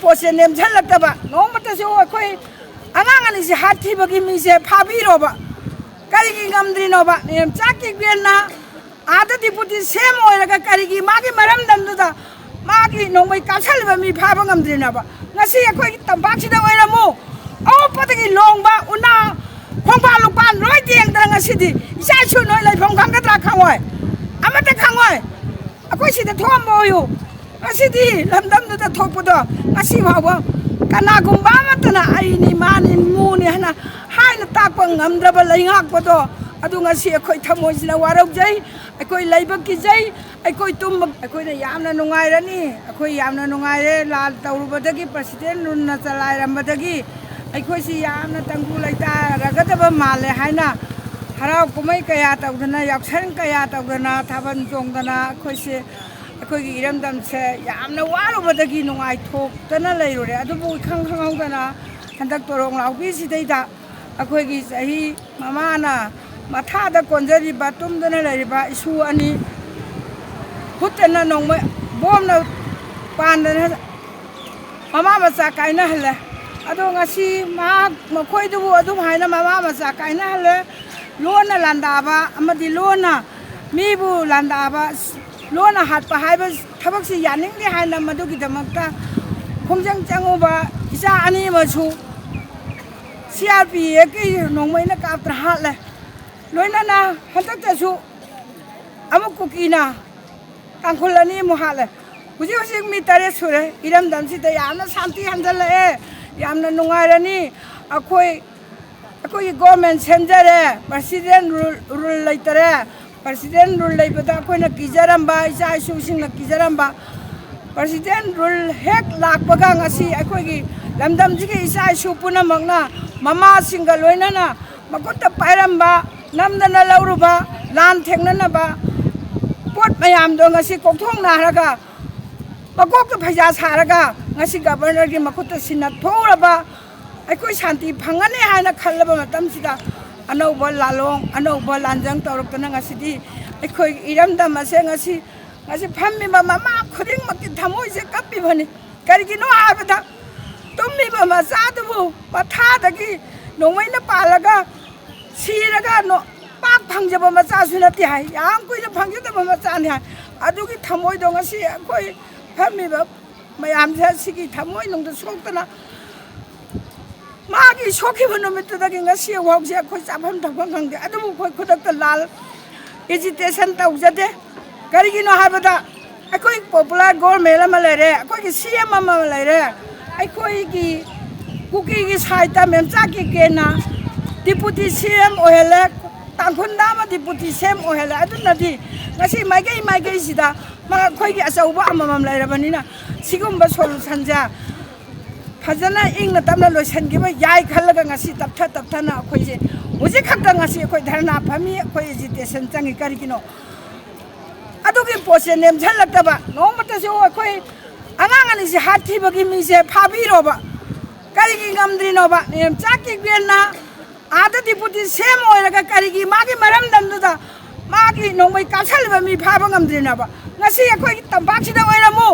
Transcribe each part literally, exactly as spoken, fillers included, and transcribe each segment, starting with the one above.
ꯄꯣꯠꯁꯦ ꯅꯦꯝꯁꯤꯜꯂꯛꯇꯕ, ꯅꯣꯡꯃꯇꯁꯨ ꯑꯩꯈꯣꯏ ꯑꯉꯥꯡ ꯑꯅꯤꯁꯦ ꯍꯥꯠꯈꯤꯕꯒꯤ ꯃꯤꯁꯦ ꯐꯥꯕꯤꯔꯣꯕ꯫ ꯀꯔꯤꯒꯤ ꯉꯝꯗ꯭ꯔꯤꯅꯣꯕ? ꯅꯦꯝꯆꯥꯛ ꯀꯤꯕꯦꯟꯅ ꯑꯥꯗ ꯗꯤꯄꯨꯇꯤ ꯁꯦꯝ ꯑꯣꯏꯔꯒ ꯀꯔꯤꯒꯤ ꯃꯥꯒꯤ ꯃꯔꯝꯗꯝꯗꯨꯗ ꯃꯥꯒꯤ ꯅꯣꯡꯃꯩ ꯀꯥꯞꯁꯜꯂꯤꯕ ꯃꯤ ꯐꯥꯕ ꯉꯝꯗ꯭ꯔꯤꯅꯣꯕ? ꯉꯁꯤ ꯑꯩꯈꯣꯏꯒꯤ ꯇꯝꯄꯥꯛꯁꯤꯗ ꯑꯣꯏꯔꯝꯃꯨ, ꯑꯋꯥꯡꯄꯗꯒꯤ ꯂꯣꯡꯕ ꯎꯅꯥ ꯈꯣꯡꯕꯥꯟ ꯂꯨꯄꯥꯟ ꯂꯣꯏ ꯇꯦꯡꯗꯅ ꯉꯁꯤꯗꯤ ꯏꯆꯥ ꯏꯁꯨ ꯅꯣꯏ ꯂꯩꯐꯝ ꯈꯪꯒꯗ꯭ꯔꯥ? ꯈꯪꯉꯣꯏ, ꯑꯃꯠꯇ ꯈꯪꯉꯣꯏ꯫ ꯑꯩꯈꯣꯏ ꯁꯤꯗ ꯊꯣꯛꯑꯝꯕ ꯑꯣꯏꯌꯨ꯫ ꯉꯁꯤꯗꯤ ꯂꯝꯗꯝꯗꯨꯗ ꯊꯣꯛꯄꯗꯣ ꯉꯁꯤ ꯐꯥꯎꯕ ꯀꯅꯥꯒꯨꯝꯕ ꯑꯃꯠꯇꯅ ꯑꯩꯅꯤ, ꯃꯥꯅꯤ, ꯃꯨꯅꯤ ꯍꯥꯏꯅ ꯍꯥꯏꯅ ꯇꯥꯛꯄ ꯉꯝꯗ꯭ꯔꯕ ꯂꯩꯉꯥꯛꯄꯗꯣ, ꯑꯗꯨ ꯉꯁꯤ ꯑꯩꯈꯣꯏ ꯊꯃꯣꯏꯁꯤꯅ ꯋꯥꯔꯧꯖꯩ, ꯑꯩꯈꯣꯏ ꯂꯩꯕ ꯀꯤꯖꯩ, ꯑꯩꯈꯣꯏ ꯇꯨꯝꯕ, ꯑꯩꯈꯣꯏꯅ ꯌꯥꯝꯅ ꯅꯨꯡꯉꯥꯏꯔꯅꯤ꯫ ꯑꯩꯈꯣꯏ ꯌꯥꯝꯅ ꯅꯨꯡꯉꯥꯏꯔꯦ, ꯂꯥꯟ ꯇꯧꯔꯨꯕꯗꯒꯤ, ꯄ꯭ꯔꯁꯤꯗꯦꯟ ꯔꯨꯜꯅ ꯆꯂꯥꯏꯔꯝꯕꯗꯒꯤ ꯑꯩꯈꯣꯏꯁꯤ ꯌꯥꯝꯅ ꯇꯪꯗꯨ ꯂꯩꯇꯥꯔꯒꯗꯕ ꯃꯥꯜꯂꯦ ꯍꯥꯏꯅ ꯍꯔꯥꯎ ꯀꯨꯝꯍꯩ ꯀꯌꯥ ꯇꯧꯗꯅ, ꯌꯥꯎꯁꯪ ꯀꯌꯥ ꯇꯧꯗꯅ, ꯊꯥꯕꯜ ꯆꯣꯡꯗꯅ ꯑꯩꯈꯣꯏꯁꯦ ꯑꯩꯈꯣꯏꯒꯤ ꯏꯔꯝꯗꯝꯁꯦ ꯌꯥꯝꯅ ꯋꯥꯔꯨꯕꯗꯒꯤ ꯅꯨꯡꯉꯥꯏꯊꯣꯛꯇꯅ ꯂꯩꯔꯨꯔꯦ꯫ ꯑꯗꯨꯕꯨ ꯏꯈꯪ ꯈꯪꯍꯧꯗꯅ ꯍꯟꯗꯛ ꯇꯣꯔꯣꯡ ꯂꯥꯎꯕꯤꯁꯤꯗꯩꯗ ꯑꯩꯈꯣꯏꯒꯤ ꯆꯍꯤ ꯃꯃꯥꯅ ꯃꯊꯥꯗ ꯀꯣꯟꯖꯔꯤꯕ, ꯇꯨꯝꯗꯨꯅ ꯂꯩꯔꯤꯕ ꯏꯁꯨ ꯑꯅꯤ ꯍꯨꯠꯇꯅ ꯅꯣꯡꯃ ꯕꯣꯝꯅ ꯄꯥꯟꯗꯅ ꯃꯃꯥ ꯃꯆꯥ ꯀꯥꯏꯅꯍꯜꯂꯦ꯫ ꯑꯗꯣ ꯉꯁꯤ ꯃꯍꯥꯛ, ꯃꯈꯣꯏꯗꯨꯕꯨ ꯑꯗꯨꯝ ꯍꯥꯏꯅ ꯃꯃꯥ ꯃꯆꯥ ꯀꯥꯏꯅꯍꯜꯂꯦ꯫ ꯂꯣꯟꯅ ꯂꯥꯟꯗꯥꯕ ꯑꯃꯗꯤ ꯂꯣꯟꯅ ꯃꯤꯕꯨ ꯂꯥꯟꯗꯥꯕ, ꯂꯣꯟꯅ ꯍꯥꯠꯄ ꯍꯥꯏꯕ ꯊꯕꯛꯁꯤ ꯌꯥꯅꯤꯡꯗꯦ ꯍꯥꯏꯅ ꯃꯗꯨꯒꯤꯗꯃꯛꯇ ꯈꯣꯡꯖꯪ ꯆꯪꯉꯨꯕ ꯏꯆꯥ ꯑꯅꯤ ꯑꯃꯁꯨ ꯁꯤ ꯑꯥꯔ ꯄꯤ ꯑꯦꯐꯀꯤ ꯅꯣꯡꯃꯩꯅ ꯀꯥꯞꯇꯅ ꯍꯥꯠꯂꯦ꯫ ꯂꯣꯏꯅꯅ ꯍꯟꯗꯛꯇꯁꯨ ꯑꯃꯨꯛ ꯀꯨꯀꯤꯅ ꯇꯥꯡꯈꯨꯜ ꯑꯅꯤ ꯑꯃꯨꯛ ꯍꯥꯠꯂꯦ꯫ ꯍꯧꯖꯤꯛ ꯍꯧꯖꯤꯛ ꯃꯤ ꯇꯔꯦꯠ ꯁꯨꯔꯦ꯫ ꯏꯔꯝꯗꯝꯁꯤꯗ ꯌꯥꯝꯅ ꯁꯥꯟꯇꯤ ꯍꯟꯖꯜꯂꯛꯑꯦ, ꯌꯥꯝꯅ ꯅꯨꯡꯉꯥꯏꯔꯅꯤ꯫ ꯑꯩꯈꯣꯏ, ꯑꯩꯈꯣꯏꯒꯤ ꯒꯣꯔꯃꯦꯟ ꯁꯦꯝꯖꯔꯦ, ꯄ꯭ꯔꯁꯤꯗꯦꯟ ꯔꯨꯜ, ꯔꯨꯜ ꯂꯩꯇꯔꯦ꯫ ꯄ꯭ꯔꯁꯤꯗꯦꯟ ꯔꯨꯜ ꯂꯩꯕꯗ ꯑꯩꯈꯣꯏꯅ ꯀꯤꯖꯔꯝꯕ, ꯏꯆꯥ ꯏꯁꯨꯁꯤꯡꯅ ꯀꯤꯖꯔꯝꯕ, ꯄ꯭ꯔꯁꯤꯗꯦꯟ ꯔꯨꯜ ꯍꯦꯛ ꯂꯥꯛꯄꯒ ꯉꯁꯤ ꯑꯩꯈꯣꯏꯒꯤ ꯂꯝꯗꯝꯁꯤꯒꯤ ꯏꯆꯥ ꯏꯁꯨ ꯄꯨꯝꯅꯃꯛꯅ ꯃꯃꯥꯁꯤꯡꯒ ꯂꯣꯏꯅꯅ ꯃꯈꯨꯠꯇ ꯄꯥꯏꯔꯝꯕ, ꯅꯝꯗꯅ ꯂꯧꯔꯨꯕ, ꯂꯥꯟ ꯊꯦꯡꯅꯅꯕ ꯄꯣꯠ ꯃꯌꯥꯝꯗꯣ ꯉꯁꯤ ꯀꯣꯛꯊꯣꯡꯅ ꯍꯥꯏꯔꯒ ꯃꯀꯣꯛꯇ ꯐꯩꯖꯥ ꯁꯥꯔꯒ ꯉꯁꯤ ꯒꯕꯔꯅꯔꯒꯤ ꯃꯈꯨꯠꯇ ꯁꯤꯟꯅꯊꯣꯛꯎꯔꯕ ꯑꯩꯈꯣꯏ ꯁꯥꯟꯇꯤ ꯐꯪꯒꯅꯤ ꯍꯥꯏꯅ ꯈꯜꯂꯕ ꯃꯇꯝꯁꯤꯗ ꯑꯅꯧꯕ ꯂꯥꯂꯣꯡ, ꯑꯅꯧꯕ ꯂꯥꯟꯖꯪ ꯇꯧꯔꯛꯇꯅ ꯉꯁꯤꯗꯤ ꯑꯩꯈꯣꯏ ꯏꯔꯝꯗꯝ ꯑꯁꯦ ꯉꯁꯤ, ꯉꯁꯤ ꯐꯝꯃꯤꯕ ꯃꯃꯥ ꯈꯨꯗꯤꯡꯃꯛꯀꯤ ꯊꯃꯣꯏꯁꯦ ꯀꯞꯄꯤꯕꯅꯤ꯫ ꯀꯔꯤꯒꯤꯅꯣ ꯍꯥꯏꯕꯗ, ꯇꯨꯝꯃꯤꯕ ꯃꯆꯥꯗꯨꯕꯨ ꯃꯊꯥꯗꯒꯤ ꯅꯣꯡꯃꯩꯅ ꯄꯥꯜꯂꯒ ꯁꯤꯔꯒ ꯅꯣ-, ꯄꯥꯛ ꯐꯪꯖꯕ ꯃꯆꯥꯁꯨ ꯅꯠꯇꯦ ꯍꯥꯏ꯫ ꯌꯥꯝ ꯀꯨꯏꯅ ꯐꯪꯖꯗꯕ ꯃꯆꯥꯅꯤ ꯍꯥꯏ꯫ ꯑꯗꯨꯒꯤ ꯊꯃꯣꯏꯗꯣ ꯉꯁꯤ ꯑꯩꯈꯣꯏ ꯐꯝꯃꯤꯕ ꯃꯌꯥꯝꯁꯦ ꯁꯤꯒꯤ ꯊꯃꯣꯏꯅꯨꯡꯗ ꯁꯣꯛꯇꯅ ꯃꯥꯒꯤ ꯁꯣꯛꯈꯤꯕ ꯅꯨꯃꯤꯠꯇꯨꯗꯒꯤ ꯉꯁꯤ ꯐꯥꯎꯁꯦ ꯑꯩꯈꯣꯏ ꯆꯥꯐꯝ ꯊꯛꯐꯝ ꯈꯪꯗꯦ꯫ ꯑꯗꯨꯕꯨ ꯑꯩꯈꯣꯏ ꯈꯨꯗꯛꯇ ꯂꯥꯜ ꯑꯦꯖꯤꯇꯦꯁꯟ ꯇꯧꯖꯗꯦ꯫ ꯀꯔꯤꯒꯤꯅꯣ ꯍꯥꯏꯕꯗ, ꯑꯩꯈꯣꯏ ꯄꯣꯄꯨꯂꯔ ꯒꯣꯔꯃꯦꯟ ꯑꯃ ꯂꯩꯔꯦ, ꯑꯩꯈꯣꯏꯒꯤ ꯁꯤ ꯑꯦꯝ ꯑꯃ ꯂꯩꯔꯦ, ꯑꯩꯈꯣꯏꯒꯤ ꯀꯨꯀꯤꯒꯤ ꯁꯥꯏꯠꯇ ꯃꯦꯝꯆꯥ ꯀꯦꯀꯦꯅ ꯗꯤꯄꯨꯇꯤ ꯁꯤ ꯑꯦꯝ ꯑꯣꯏꯍꯜꯂꯦ, ꯇꯥꯡꯈꯨꯜꯗ ꯑꯃ ꯗꯤꯄꯨꯇꯤ ꯁꯤ ꯑꯦꯝ ꯑꯣꯏꯍꯜꯂꯦ꯫ ꯑꯗꯨꯅꯗꯤ ꯉꯁꯤ ꯃꯥꯏꯀꯩ ꯃꯥꯏꯀꯩꯁꯤꯗ ꯃ-, ꯑꯩꯈꯣꯏꯒꯤ ꯑꯆꯧꯕ ꯑꯃꯃꯝ ꯂꯩꯔꯕꯅꯤꯅ ꯁꯤꯒꯨꯝꯕ ꯁꯣꯂꯨꯁꯟꯁꯦ ꯐꯖꯅ ꯏꯪꯅ ꯇꯞꯅ ꯂꯣꯏꯁꯤꯟꯈꯤꯕ ꯌꯥꯏ ꯈꯜꯂꯒ ꯉꯁꯤ ꯇꯞꯊ ꯇꯞꯊꯅ ꯑꯩꯈꯣꯏꯁꯦ ꯍꯧꯖꯤꯛ ꯈꯛꯇ ꯉꯁꯤ ꯑꯩꯈꯣꯏ ꯙꯔꯅꯥ ꯐꯝꯃꯤ, ꯑꯩꯈꯣꯏ ꯑꯦꯖꯤꯇꯦꯁꯟ ꯆꯪꯉꯤ꯫ ꯀꯔꯤꯒꯤꯅꯣ? ꯑꯗꯨꯒꯤ ꯄꯣꯠꯁꯦ ꯅꯦꯝꯁꯤꯜꯂꯛꯇꯕ꯫ ꯅꯣꯡꯃꯇꯁꯨ ꯑꯩꯈꯣꯏ ꯑꯉꯥꯡ ꯑꯅꯤꯁꯦ ꯍꯥꯠꯈꯤꯕꯒꯤ ꯃꯤꯁꯦ ꯐꯥꯕꯤꯔꯣꯕ꯫ ꯀꯔꯤꯒꯤ ꯉꯝꯗ꯭ꯔꯤꯅꯣꯕ? ꯃꯦꯝꯆꯥ ꯀꯤꯛꯕꯦꯟꯅ ꯑꯥꯗ ꯗꯤꯄꯨꯇꯤ ꯁꯤ ꯑꯦꯝ ꯑꯣꯏꯔꯒ ꯀꯔꯤꯒꯤ ꯃꯥꯒꯤ ꯃꯔꯝꯗꯝꯗꯨꯗ ꯃꯥꯒꯤ ꯅꯣꯡꯃꯩ ꯀꯥꯞꯁꯜꯂꯤꯕ ꯃꯤ ꯐꯥꯕ ꯉꯝꯗ꯭ꯔꯤꯅꯣꯕ? ꯉꯁꯤ ꯑꯩꯈꯣꯏꯒꯤ ꯇꯝꯄꯥꯛꯁꯤꯗ ꯑꯣꯏꯔꯝꯃꯨ,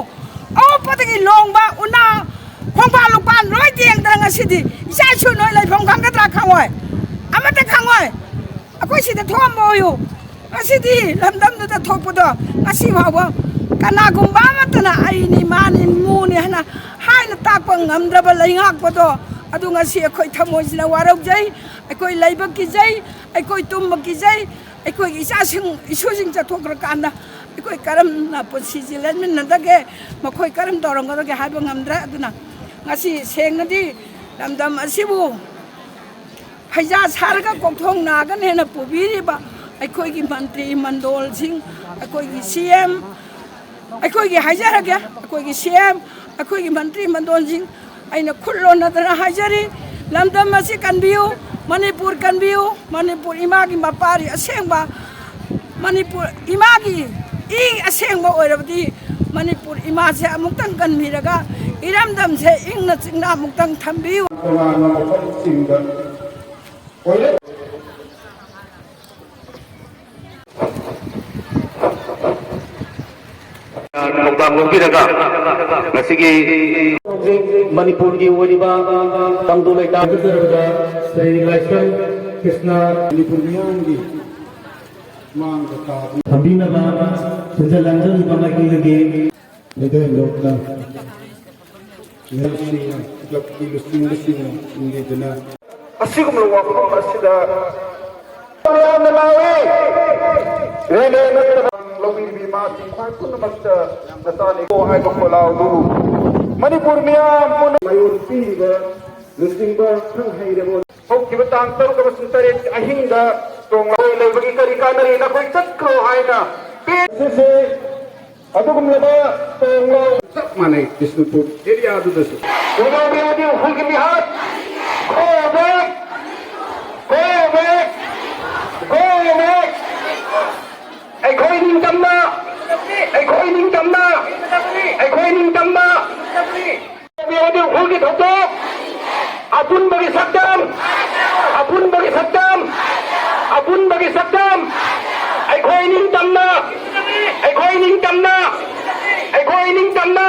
ꯑꯋꯥꯡꯄꯗꯒꯤ ꯂꯣꯡꯕ ꯎꯅꯥ, ꯈꯣꯡꯕꯥꯟ ꯂꯨꯄꯥꯟ ꯂꯣꯏ ꯇꯦꯡꯗꯅ ꯉꯁꯤꯗꯤ ꯏꯆꯥ ꯏꯁꯨ ꯅꯣꯏ ꯂꯩꯐꯝ ꯈꯪꯒꯗ꯭ꯔꯥ ꯈꯪꯉꯣꯏ, ꯑꯃꯠꯇ ꯈꯪꯉꯣꯏ꯫ ꯑꯩꯈꯣꯏ ꯁꯤꯗ ꯊꯣꯛꯑꯝꯕ ꯑꯣꯏꯌꯨ꯫ ꯉꯁꯤꯗꯤ ꯂꯝꯗꯝꯗꯨꯗ ꯊꯣꯛꯄꯗꯣ ꯉꯁꯤ ꯐꯥꯎꯕ ꯀꯅꯥꯒꯨꯝꯕ ꯑꯃꯠꯇꯅ ꯑꯩꯅꯤ, ꯃꯥꯅꯤ, ꯃꯨꯅꯤ ꯍꯥꯏꯅ, ꯍꯥꯏꯅ ꯇꯥꯛꯄ ꯉꯝꯗ꯭ꯔꯕ ꯂꯩꯉꯥꯛꯄꯗꯣ, ꯑꯗꯨ ꯉꯁꯤ ꯑꯩꯈꯣꯏ ꯊꯃꯣꯏꯁꯤꯅ ꯋꯥꯔꯧꯖꯩ, ꯑꯩꯈꯣꯏ ꯂꯩꯕ ꯀꯤꯖꯩ, ꯑꯩꯈꯣꯏ ꯇꯨꯝꯕ ꯀꯤꯖꯩ, ꯑꯩꯈꯣꯏꯒꯤ ꯏꯆꯥꯁꯤꯡ ꯏꯁꯨꯁꯤꯡ ꯆꯠꯊꯣꯛꯈ꯭ꯔꯀꯥꯟꯗ ꯑꯩꯈꯣꯏ ꯀꯔꯝꯅ ꯄꯨꯟꯁꯤꯁꯤ ꯂꯦꯟꯃꯤꯟꯅꯗꯒꯦ, ꯃꯈꯣꯏ ꯀꯔꯝ ꯇꯧꯔꯝꯒꯗꯒꯦ ꯍꯥꯏꯕ ꯉꯝꯗ꯭ꯔꯦ꯫ ꯑꯗꯨꯅ ꯉꯁꯤ ꯁꯦꯡꯅꯗꯤ ꯂꯝꯗꯝ ꯑꯁꯤꯕꯨ ꯐꯩꯖꯥ ꯁꯥꯔꯒ ꯀꯣꯛꯊꯣꯡ ꯅꯥꯒꯅꯦꯅ ꯄꯨꯕꯤꯔꯤꯕ ꯑꯩꯈꯣꯏꯒꯤ ꯃꯟꯇ꯭ꯔꯤ ꯃꯟꯗꯣꯜꯁꯤꯡ, ꯑꯩꯈꯣꯏꯒꯤ ꯁꯤ ꯑꯦꯝ, ꯑꯩꯈꯣꯏꯒꯤ ꯍꯥꯏꯖꯔꯒꯦ, ꯑꯩꯈꯣꯏꯒꯤ ꯁꯤ ꯑꯦꯝ, ꯑꯩꯈꯣꯏꯒꯤ ꯃꯟꯇ꯭ꯔꯤ ꯃꯟꯗꯣꯜꯁꯤꯡ, ꯑꯩꯅ ꯈꯨꯠ ꯂꯣꯟꯅꯗꯅ ꯍꯥꯏꯖꯔꯤ, ꯂꯝꯗꯝ ꯑꯁꯤ ꯀꯟꯕꯤꯌꯨ, ꯃꯅꯤꯄꯨꯔ ꯀꯟꯕꯤꯌꯨ, ꯃꯅꯤꯄꯨꯔ ꯏꯃꯥꯒꯤ ꯃꯄꯥꯔꯤ ꯑꯁꯦꯡꯕ, ꯃꯅꯤꯄꯨꯔ ꯏꯃꯥꯒꯤ ꯏ ꯑꯁꯦꯡꯕ ꯑꯣꯏꯔꯕꯗꯤ ꯃꯅꯤꯄꯨꯔ ꯏꯃꯥꯁꯦ ꯑꯃꯨꯛꯇꯪ ꯀꯟꯕꯤꯔꯒ ꯏꯔꯝꯗꯝꯁꯦ ꯏꯪꯅ ꯆꯤꯛꯅ ꯑꯃꯨꯛꯇꯪ ꯊꯝꯕꯤꯌꯨ꯫ ꯇꯣꯉꯥꯟꯕ ꯃꯐꯝꯁꯤꯡꯗ ꯑꯣꯏꯔꯦ꯫ ꯊꯧꯗꯥꯡ ꯂꯧꯕꯤꯔꯒ ꯉꯁꯤꯒꯤ ꯍꯧꯖꯤꯛ ꯃꯅꯤꯄꯨꯔꯒꯤ ꯑꯣꯏꯔꯤꯕ ꯇꯪꯗꯨ ꯂꯩꯇꯥ ꯍꯥꯏꯖꯔꯕꯗ ꯁ꯭ꯔꯤ ꯂꯥꯏꯁ꯭ꯔꯝ ꯀ꯭ꯔꯤꯁꯅ ꯃꯅꯤꯄꯨꯔ ꯃꯤꯌꯥꯝꯒꯤ ꯃꯥꯡꯗ ꯇꯥꯗꯨꯅ ꯊꯝꯕꯤꯅꯕ ꯁꯤꯟꯖ ꯂꯥꯡꯖꯔꯤꯕ ꯃꯥꯏꯀꯩꯗꯒꯤ ꯃꯩꯇꯩ ꯂꯣꯛꯅ ꯂꯩꯁꯤꯡꯅ ꯀ꯭ꯂꯕꯀꯤ ꯂꯨꯆꯤꯡꯕꯁꯤꯡꯅ ꯊꯤꯡꯂꯤꯗꯨꯅ ꯑꯁꯤꯒꯨꯝꯂꯕ ꯋꯥꯐꯝ ꯑꯁꯤꯗ ꯌꯥꯝꯅ ꯂꯥꯎꯏ꯫ ꯔꯦꯂꯦ ꯅꯠꯇꯅ ꯂꯧꯕꯤꯔꯤꯕ ꯏꯃꯥꯁꯤꯡ ꯈ꯭ꯋꯥꯏ ꯄꯨꯝꯅꯃꯛꯇ ꯅꯆꯥꯅꯤꯀꯣ ꯍꯥꯏꯕ ꯈꯣꯜꯂꯥꯎꯗꯨ ꯃꯅꯤꯄꯨꯔ ꯃꯤꯌꯥꯝ ꯄꯨꯝꯅꯃꯛ ꯃꯥꯌꯣꯟ ꯄꯤꯔꯤꯕ ꯂꯨꯆꯤꯡꯕ ꯈꯪ ꯍꯩꯔꯕ ꯍꯧꯈꯤꯕ ꯇꯥꯡ ꯇꯔꯨꯛ ꯑꯃꯁꯨꯡ ꯇꯔꯦꯠ ꯑꯍꯤꯡꯗ ꯇꯣꯡꯂꯣꯏ ꯂꯩꯕꯒꯤ ꯀꯔꯤ ꯀꯥꯟꯅꯔꯤ? ꯅꯈꯣꯏ ꯆꯠꯈ꯭ꯔꯣ ꯍꯥꯏꯅ ꯄꯦ-, ꯑꯁꯤꯁꯦ ꯑꯗꯨꯒꯨꯝꯂꯕ ꯇꯣꯡꯂꯣꯏ ꯆꯞ ꯃꯥꯟꯅꯩ ꯕꯤꯁꯅꯨꯄꯨꯔ ꯑꯦꯔꯤꯌꯥꯗꯨꯗꯁꯨ꯫ ꯇꯣꯡꯂꯣꯏ ꯑꯦꯔꯤꯌꯥꯗꯤ ꯎꯈ꯭ꯔꯨꯜꯒꯤ ꯃꯤꯍꯥꯠ, go back, go back, go back꯫ ꯑꯩꯈꯣꯏ ꯅꯤꯡꯇꯝꯅ, ꯑꯩꯈꯣꯏ ꯅꯤꯡꯇꯝꯅ, ꯑꯩꯈꯣꯏ ꯅꯤꯡꯇꯝꯅ꯫ ꯎꯈ꯭ꯔꯨꯜꯒꯤ ꯊꯧꯗꯣꯛ, ꯑꯄꯨꯟꯕꯒꯤ ꯁꯛꯇꯝ, ꯑꯄꯨꯟꯕꯒꯤ ꯁꯛꯇꯝ, ꯑꯄꯨꯟꯕꯒꯤ ꯁꯛꯇꯝ꯫ ꯑꯩꯈꯣꯏ ꯅꯤꯡꯇꯝꯅ, ꯑꯩꯈꯣꯏ ꯅꯤꯡꯇꯝꯅ, ꯑꯩꯈꯣꯏ ꯅꯤꯡꯇꯝꯅ꯫